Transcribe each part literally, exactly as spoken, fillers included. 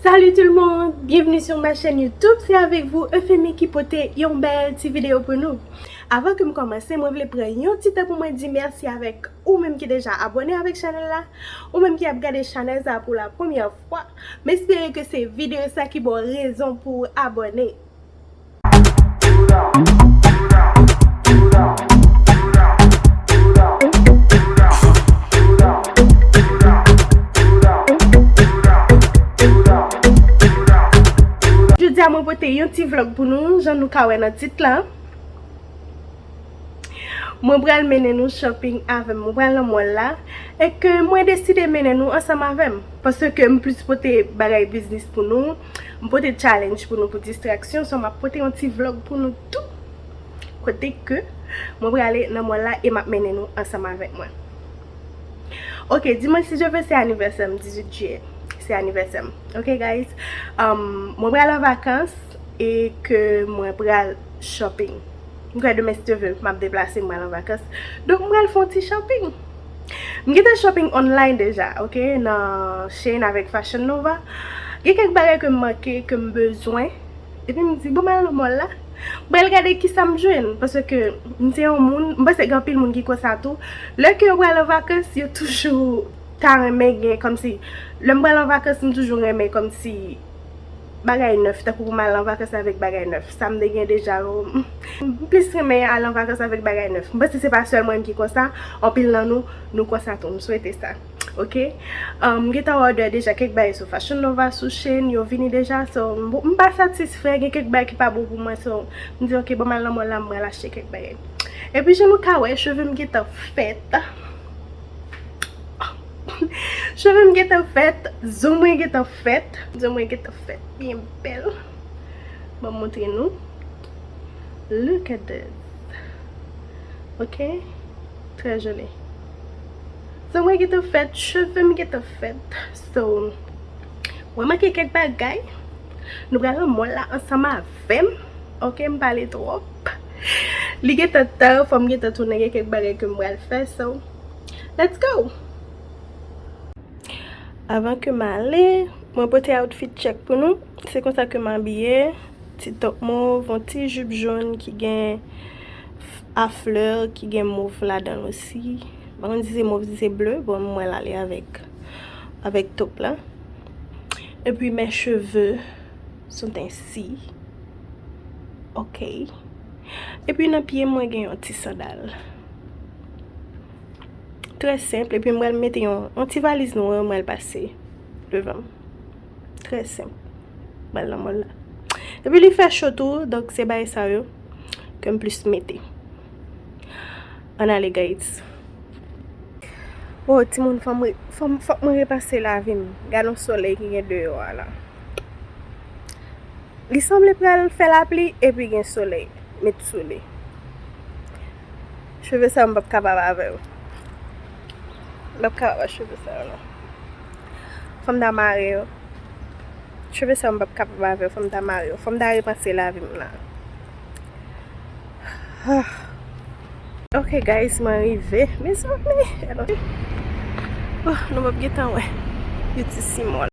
Salut tout le monde, bienvenue sur ma chaîne YouTube, c'est avec vous Euphémie ki pote yon bèl ti videyo pou nou. Avan ke m kòmanse, mwen vle pran yon ti tan pou mwen di mèsi avèk ou menm ki deja abòne avèk chanèl la, ou menm ki ap gade chanèl sa pou la premyè fwa. M espere ke se videyo sa ki ba w rezon pou w abòne. Jodi a mwen pote yon ti vlog pou nou, jan nou ka wè nan tit la. Mwen pral mennen nou shopping avè m. Mwen pral nan mall la. E ke mwen deside mennen nou ansanm avè m. Paske m plis pote bagay biznis pou nou. M pote challenge pou nou pou distraksyon. So, m ap pote yon ti vlog pou nou tou. Kote ke mwen prale nan mall la e m ap mennen nou ansanm avèk mwen. Ok, dimanch si Dye vle se anivèsè m, dizuit jiyè. Se anivèsè m. Ok, guys? Um, mwen pral an vakans e ke mwen pral shopping. M kwè demen si Dye vle, m ap deplase, m pral an vakans. Donk, m pral fè yon ti shopping. M gentan shopping online deja, ok? Nan Shein avèk Fashion Nova. Gen kèk bagay ke m manke, ke m bezwen. Epi m di, bon, m al nan mall la. M pral gade kisa m jwenn. Paske m se yon moun, m panse gen anpil moun ki konsa tou. Lè ke yo pral an vakans, yo toujou ta renmen gen kòmsi, lè m pral an vakans, m toujou renmen kòmsi bagay nèf, tankou pou m al an vakans avèk bagay nèf. Sa m te gen deja yo, m plis renmen al an vakans avèk bagay nèf. M panse se pa sèl mwen menm ki konsa, anpil nan nou, nou konsa tou. M swete sa. Ok? Um, m gentan order deja kèk bagay sou Fashion Nova, sou Shein, yo vini deja. So, m, m pa satisfè, gen kèk bagay ki pa bon pou mwen. So, m di, ok, bon, m al nan mall la, m pral achte kèk bagay. Epi, jan nou ka wè, cheve m gentan fèt. Cheve m gentan fèt, zong mwen gentan fèt, zong mwen gentan fèt, byen bèl. Ban m montre nou. Look at this. Ok? Très joli. Zong mwen gentan fèt, cheve m gentan fèt. So, mwen manke kèk bagay. Nou pral nan mall la ansanm avè m. Ok, m pale twòp. Li gentan tan, fò m gentan tounen, gen kèk bagay ke m pral fè. So, let's go! Avan ke m ale, mwen pote outfit check pou nou. Se konsa ke m abiye. Ti top mov, yon ti jip jòn ki gen f-, a flè, ki gen mov ladan l osi. M pa konn si se mov, si se ble. Bon, m wè l ale avèk, avèk top la. Epi mes cheveux sont ainsi. Ok. Epi nan pye mwen gen yon ti sandal. Trè senp. Epi m pral mete yon, yon ti valiz nwa, mwen pral pase devan m. Trè senp. Pral nan mall la. Epi li fè cho tou, donk se bagay sa yo ke m plis mete. Ann ale, guys. Oh, timoun, fò m re-, fò m, fòk mwen repase lavi m. Gad yon solèy ki gen deyò a la. Li sanble pral fè lapli epi gen solèy. Met sou li. Cheve sa yo m p ap kapab avè yo. M p ap kapab ak cheve sa yo, non. Fò m ta mare yo. Cheve sa yo m p ap kapab avè yo. Fò m ta mare yo. Fò m ta repanse lavi m la. Ah. Ok, guys, mwen rive. Mezanmi. Oh, nou p ap gentan wè. Beauty Simon.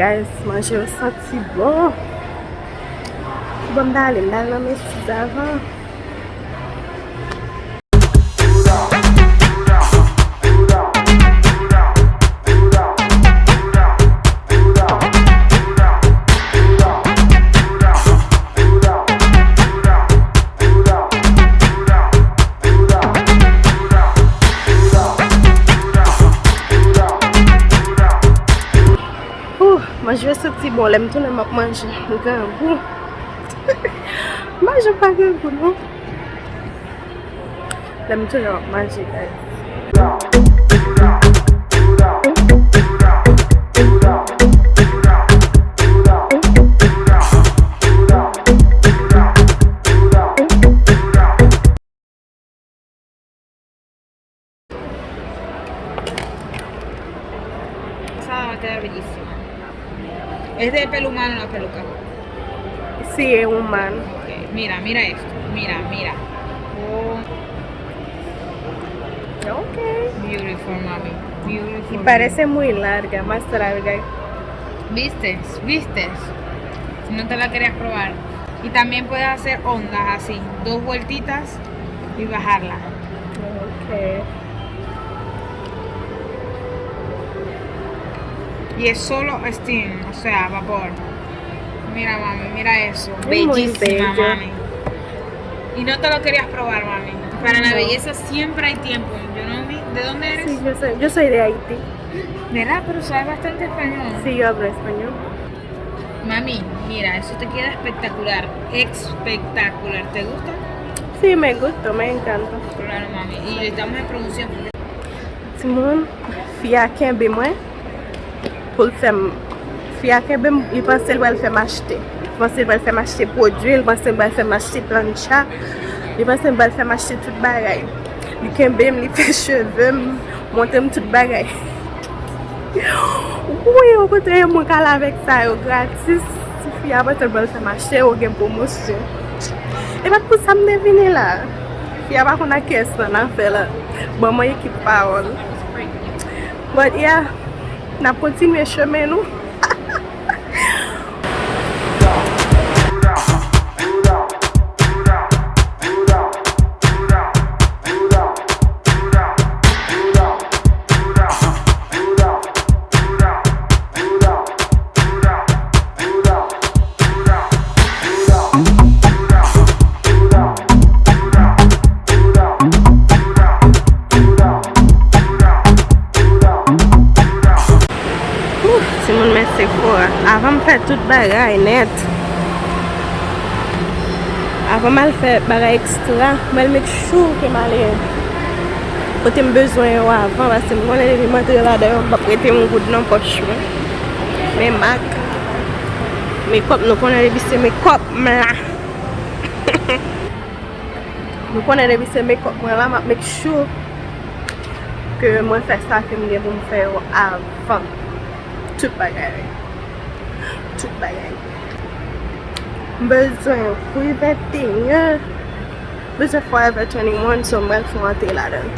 Guys, manje yo santi bon. Bon, m ta ale, m ta al nan Macy's avan. Ouh, manje yo santi bon, lè m tounen m ap manje, m grangou. Manje pa grangou non. Lè m tounen m ap manje, guys. Te ve bellísima. ¿Es de pelo humano o la peluca? Sí, es humano. Ok, mira, mira esto. Mira, mira. Oh. Ok. Beautiful, mami. Beautiful. Y parece muy larga, más larga. ¿Viste? ¿Viste? Si no te la querías probar. Y también puedes hacer ondas así, dos vueltitas y bajarla. Ok. Y es solo steam, o sea, vapor. Mira, mami, mira eso. Es muy bellísima, bello. Mami. Y no te lo querías probar, mami. Para la belleza siempre hay tiempo. Yo no, mi- ¿De dónde eres? Sí, yo soy, yo soy de Haití. ¿Verdad? Pero sabes bastante español. Sí, yo hablo español. Mami, mira, eso te queda espectacular. Espectacular. ¿Te gusta? Sí, me gustó, me encantó. Claro, mami. Y estamos en promoción porque Timoun, fi a kenbe mwen pou l fè m, fi a kenbe m, li panse l pral fè m achte. Li panse l pral fè m achte pwodui, li panse l pral fè m achte plancha, li panse l pral fè m achte tout bagay. Li kenbe m, li fè cheve m, montre m tout bagay. Wi, okontrè, mwen k al avèk sa yo gratis. Fi a panse l pral fè m achte, yo gen pwomosyon. E pa t pou sa m te vini la. Fi a pa konn ak kiyès lan nan fè la. Ban mwen ekip pa w. But yeah, n ap kontinye chemen nou. Ouh, timoun, men Sephora. Avan m fè tout bagay nèt, avan m al fè bagay ekstra, m al make sure ke m ale kote m bezwen yo avan, paske m konnen depi m antre ladan yo, m p ap rete yon goud nan pòch mwen. Men MAC, makeup, nou konnen depi se makeup m la. Nou konnen depi se makeup mwen la, m ap make sure ke mwen fè sa ke m gen pou m fè yo avan. Tout bagay. Tout bagay. M bezwen Louis venteyen. M bezwen Forever twenty-one, so m pral fè antre ladan l.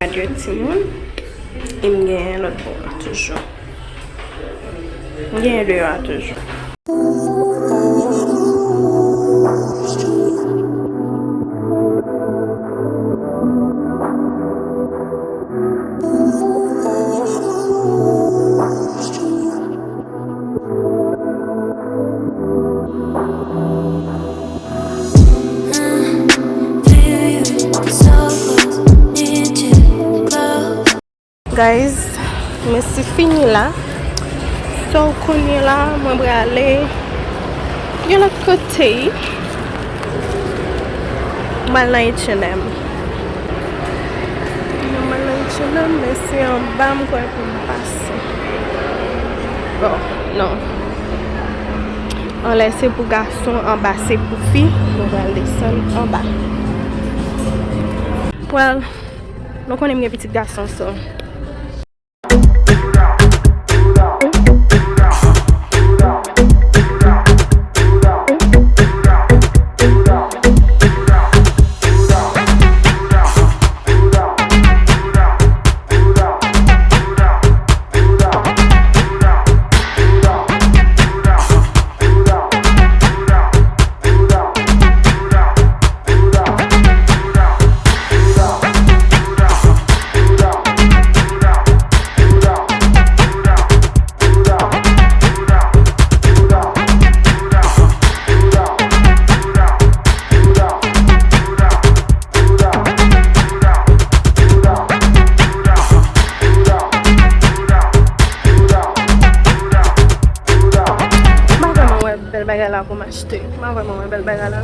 Gade timoun, e m genyen lòt bò a toujou. M genyen deyò a toujou. Guys, mwen se fini la. So, kounye la, mwen prale yon lòt kote. Mwen al nan H and M. Mwen al nan H and M, men se anba m kwè pou m pase. Bon, non. Anlè se pou gason, anba se pou fi. Mwen pral desann anba. Well, nou konnen m gen pitit gason, so. Bèl bagay la pou m achte. M pa vrèman wè bèl bagay la.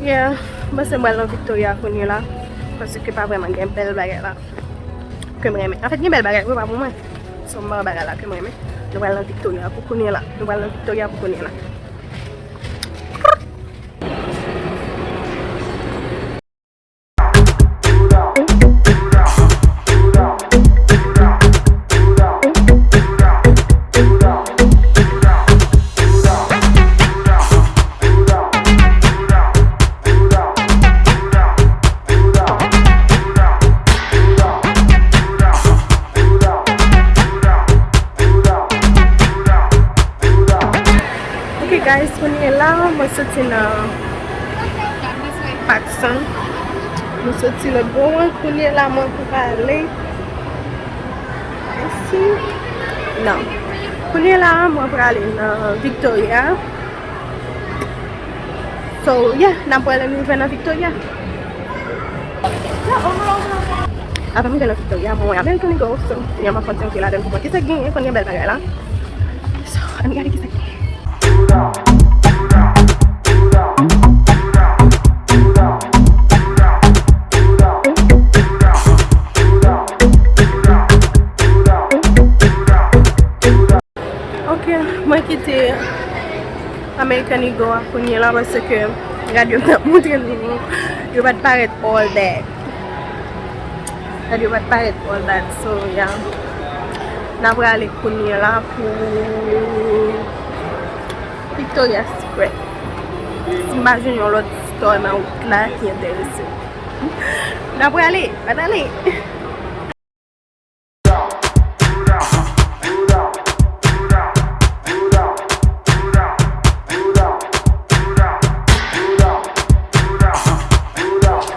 Yeah, m panse m pral nan Victoria kounye la. Paske pa vrèman gen bèl bagay la ke m renmen. Anfèt, gen bèl bagay, men pa pou mwen. So, m pa wè bagay la ke m renmen. Nou pral nan Victoria pou kounye la. Nou pral nan Victoria pou kounye la. Ok guys, kounye la mwen soti nan Patson. Mwen soti lòt bò an, kounye la mwen prale isi. Non. Kounye la mwen prale nan Victoria. So, yeah, n ap wè lè nou rive nan Victoria. Apa m gen nan Victoria, mwen wè American Eagle, so, yeah, m ap fè yon ti antre ladan pou mwen. Kisa k genyen, konn gen bèl bagay la. So, ann gade kisa k genyen. Ok, mwen kite American Eagle a kounye la paske rad yo m t ap montre nou yo pa t parèt all that. Rad yo pa t parèt all that, so yeah. N ap prale kounye la pou Victoria's Secret. Si m pa jwenn yon lòt store nan wout la ki enterese m. N ap prale, pa t ale.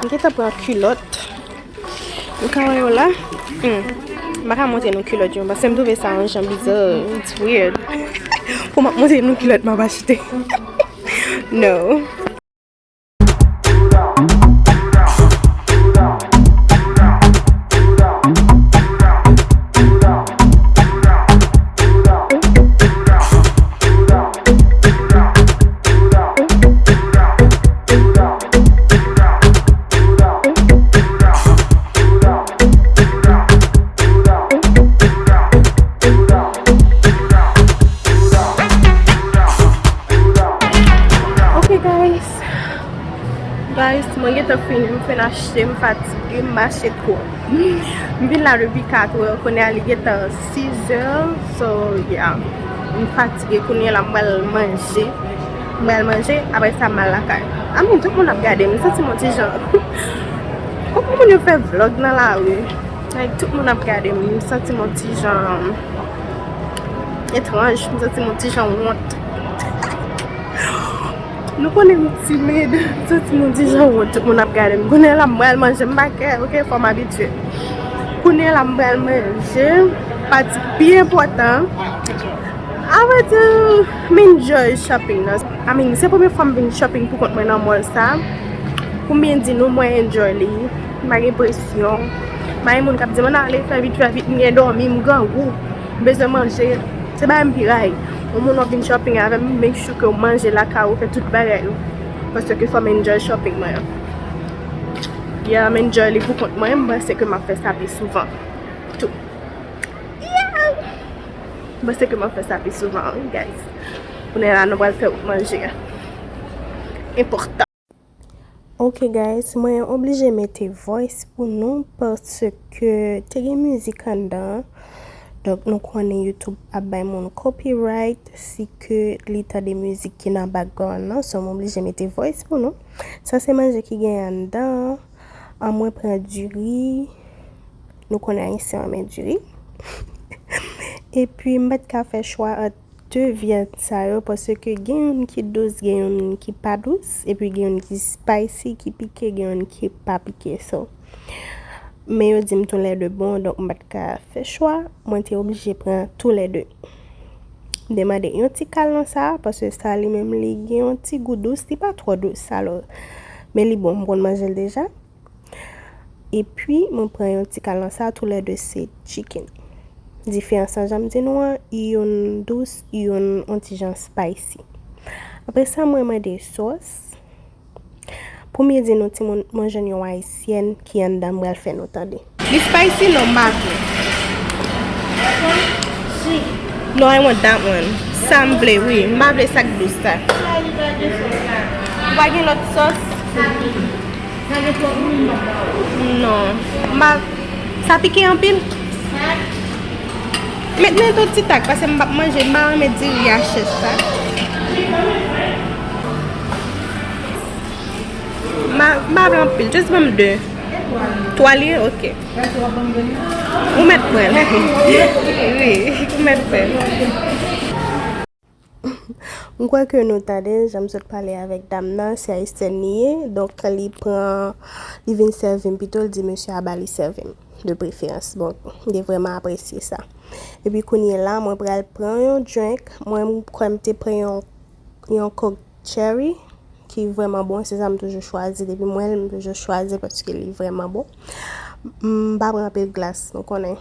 M gentan pran kilòt. Ou ka wè yo la? Hmm. M pa ka montre nou kilòt yo, paske m twouve sa yon jan biza. It's weird. Pou m ap montre nou kilòt m ap achte. No. Ok guys. Guys, mwen gentan fini, m fin achte, m fatige, m mache twòp. M vin la depi katrè, kounye a li gentan sizè, so yeah. M fatige, kounye la m pral manje. M pral manje, apre sa m al lakay. I mean, tout moun ap gade m, m santi m yon ti jan. Kòman moun yo fè vlòg nan lari? Like, tout moun ap gade m, m santi m yon ti jan etranj, m santi m yon ti jan wont. Nou konnen m timid, m santi m yon ti jan wont, tout moun ap gade m. Kounye la m pral manje, m pa kè, ok, fò m abitye. Kounye la m pral manje, pati pi enpòtan. Apre tou, m enjoy shopping nan. I mean, se premye fwa m vin shopping pou kont mwen nan mall sa. Pou m byen di nou, mwen enjoy li. M pa gen presyon. M pa gen moun k ap di m, "Ann ale, fè vit, fè vit, m gen dòmi, m grangou, m bezwen manje." Se bagay m pi rayi. Yon moun w ap vin shopping avè m, make sure ke w manje lakay ou, fè tout bagay ou. Paske fò m enjoy shopping mwen an. Yeah, m enjoy li pou kont mwen, m panse ke m ap fè sa pi souvan tou. Yeah! M panse ke m ap fè sa pi souvan, wi, guys. Kounye la, nou pral fè wout manje a. Enpòtan. Ok, guys, mwen oblije mete voice pou nou paske te gen mizik anndan. Donk, nou konnen YouTube ap bay moun copyright si ke li tande mizik ki nan background nan. So, mwen oblije mete voice pou nou. Sa se manje ki gen anndan an. An, mwen pran diri. Nou konnen Ayisyen renmen diri. Epi, m pa t ka fè chwa ant de vyann sa yo, paske gen youn ki dous, gen youn ki pa dous, epi gen youn ki spicy, ki pike, gen youn ki pa pike. So, men yo di m toulède bon, donk m pa t ka fè chwa, mwen te oblije pran toulède. M te mande yon ti kal nan sa, paske sa li menm li gen yon ti gou dous, li pa twò dous, alò, men li bon, m konn manje l deja. Epi, mwen pran yon ti kal nan sa, toulède se chicken. Diferans lan, jan m di nou an, youn dous, youn yon ti jan spicy. Apre sa, mwen mande sòs. Pou m di nou, timoun, mwen jwenn yon ayisyèn ki anndan, m pral fè nou tande. Li spicy? Non, m pa vle. No, I want that one. Sa m vle, wi. M pa vle sa k dous la. Ou pa gen lòt sòs? Non. M pa, sa pike anpil? Met nan yon ti tak, paske m p ap manje, m pa renmen diri a chèch sa. M pa, m pa vle anpil, just ban m de. Twa li ye? Ok. Ou mèt pran l. Wi, ou mèt pran l. M kwè ke nou tande, jan m sot pale avèk dam nan, se ayisyèn li ye. Donk, li pran, li vin sèvi m pito, li di mesye a ba li sèvi m, de preferans. Bon, m te vrèman apresye sa. Epi kounye la, mwen pral pran yon drink. Mwen, m kwè m te pran yon, yon Coke Cherry, ki vrèman bon. Se sa m toujou chwazi. Depi m wè l, m toujou chwazi paske li vrèman bon. M pa pran anpil glas, nou konnen.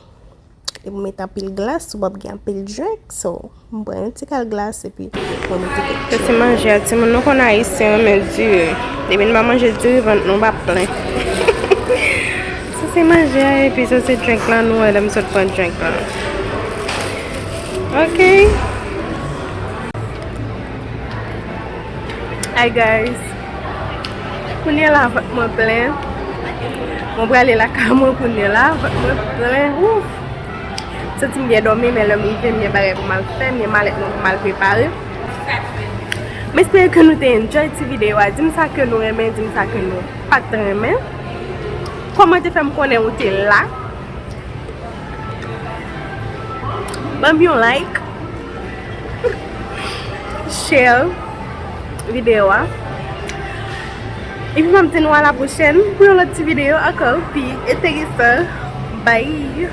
Depi w met anpil glas, ou p ap gen anpil drink. So, m pran yon ti kal glas epi mwen mete ketchup. Sa se manje a, timoun, nou konn Ayisyen renmen diri. Depi n pa manje diri, vant nou p ap plen. Sa se manje a, epi sa se drink lan, nou wè lè m sot pran drink lan. Ok. Hi guys. Kounye la vant mwen plen. Mwen prale lakay mwen kounye la, vant mwen plen. Ouf. Santi m byen dòmi, men lè m rive, m gen bagay pou m al fè, m gen malèt mwen pou m al prepare. M espere ke nou te enjoy ti videyo a. Di m sa ke nou renmen, di m sa ke nou pa t renmen. Kòmante fè m konnen ou te la. Ban m yon like. Share videyo a. Epi m ap di nou a la pwochèn pou yon lòt ti videyo ankò pi enteresan. Bye!